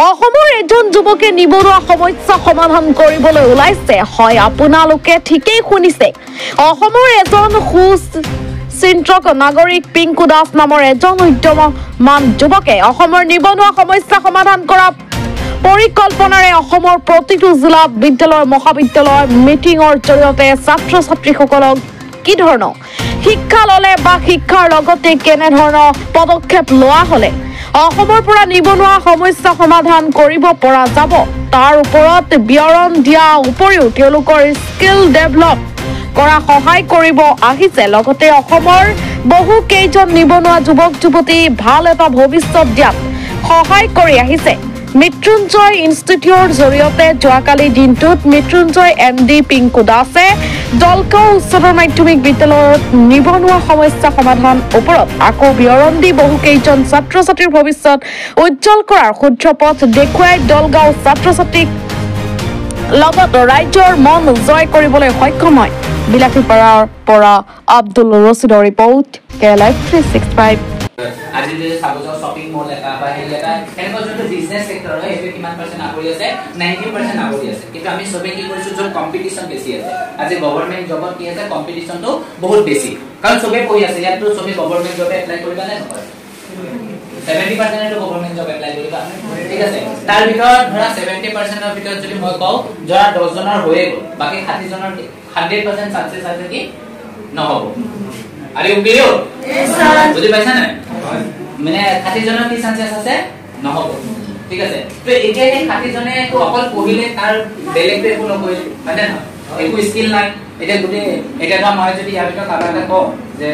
অসমৰ এজন যুৱকে নিবনুৱা সমস্যা সমাধান কৰিবলৈ ওলাইছে। হয়, আপোনালোকে ঠিকেই শুনিছে। অসমৰ এজন সুচিন্তক নাগৰিক পিংকু দাস নামৰ এজন উদ্যমমান যুৱকে অসমৰ নিবনুৱা সমস্যা সমাধান কৰা পৰিকল্পনাৰে অসমৰ প্ৰতিটো জিলা বিদ্যালয় মহাবিদ্যালয় মিটিঙৰ জৰিয়তে ছাত্ৰ ছাত্ৰীসকলক কি ধৰণৰ শিক্ষা ল'লে বা শিক্ষাৰ লগতে কেনেধৰণৰ পদক্ষেপ লোৱা হ'লে অসমৰ পৰা নিবনুৱা সমস্যা সমাধান কৰিব পৰা যাব তাৰ ওপৰত বিৱৰণ দিয়া উপৰিও তেওঁলোকৰ স্কিল ডেভেলপ কৰা সহায় কৰিব আহিছে। লগতে অসমৰ বহু কেইজন নিবনুৱা যুৱক যুৱতী ভাল এটা ভৱিষ্যত দিয়াত সহায় কৰি আহিছে। মৃত্যুঞ্জয় ইনষ্টিটিউটৰ জৰিয়তে যোৱাকালি দিনটোত মৃত্যুঞ্জয় এম ডি পিংকু দাসে দলগাঁও উচ্চতৰ মাধ্যমিক বিদ্যালয়ত নিবনুৱা সমস্যা সমাধান ওপৰত আকৌ বিৱৰণ দি বহুকেইজন ছাত্ৰ ছাত্ৰীৰ ভৱিষ্যত উজ্জ্বল কৰাৰ শুদ্ধ পথ দেখুৱাই দলগাঁও ছাত্ৰ ছাত্ৰীক লগত ৰাজ্যৰ মন জয় কৰিবলৈ সক্ষম হয়। বিলাসীপাৰাৰ পৰা আব্দুল ৰছিদৰ ৰিপৰ্ট, কে লাইভ 365। আজি যদি চাব যাওঁ, শ্বপিং মল এটা বা হেৰি এটা, এনেকুৱা যোনটো বিজনেছ চেক্টৰ হয়, সেইটো কিমান পাৰ্চেণ্ট আগুৰি আছে? 90% আগুৰি আছে। কিন্তু আমি চবে কি কৰিছো? য'ত কম্পিটিশ্যন বেছি আছে, আজি গভৰ্ণমেণ্ট জবত কি আছে, কম্পিটিশ্যনটো বহুত বেছি, কাৰণ চবে পঢ়ি আছে। ইয়াততো চবে গভৰ্ণমেণ্ট জবে এপ্লাই কৰিবা নে নকৰে? 70%টো গভৰ্ণমেণ্ট জব এপ্লাই কৰিবা, ঠিক আছে। তাৰ ভিতৰত ধৰা 70%ৰ ভিতৰত যদি মই কওঁ, ধৰা 10জনৰ হৈয়ে গ'ল, বাকী 60জনৰ 100% চান্সেছ আছে কি নহ'ব। Are you clear? বুজি পাইছা নাই? মানে 60জনৰ কি চান্সেছ আছে? নহ'ব, ঠিক আছে। তো এতিয়া সেই 60জনে অকল পঢ়িলে, তাৰ বেলেগটো একো নকৰিলে, হয় নে নহয়? একো স্কিল নাই। এতিয়া গোটেই এতিয়া ধৰা মই যদি ইয়াৰ ভিতৰত কাৰোবাক এটা কওঁ যে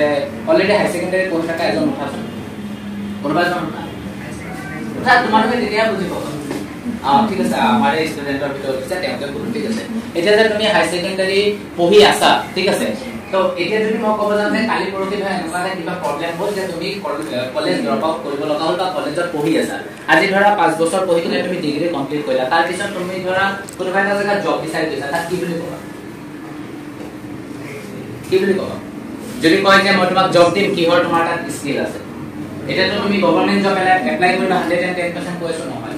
অলৰেডি হাই ছেকেণ্ডেৰী পঢ়ি থকা এজন উঠাচোন, কোনোবা এজন উঠা, উঠা, তোমালোকে তেতিয়া বুজি পাবা। অ, ঠিক আছে, আমাৰ এই ষ্টুডেণ্টৰ ভিতৰত উঠিছে, তেওঁকে সুধো, ঠিক আছে। এতিয়া যে তুমি হাই ছেকেণ্ডেৰী পঢ়ি আছা, ঠিক আছে, তো এতিয়া যদি মই ক'ব যাওঁ যে কালি পৰহি ধৰা এনেকুৱা এটা কিবা প্ৰব্লেম হ'ল যে তুমি কলেজ ড্ৰপ আউট কৰিব লগা হ'ল বা কলেজত পঢ়ি আছা, আজি ধৰা 5 বছৰ পঢ়ি কিনে তুমি ডিগ্ৰী কমপ্লিট কৰিলা, তাৰপিছত তুমি ধৰা কোনোবা এটা জেগাত জব বিচাৰি গৈছা, তাত কি বুলি ক'বা? কি বুলি ক'বা যদি কয় যে মই তোমাক জব দিম, কিহৰ তোমাৰ তাত স্কিল আছে? এতিয়াতো তুমি গভৰ্ণমেণ্ট জব এপ্লাই কৰিবা, 110% কৈ আছো নহয়।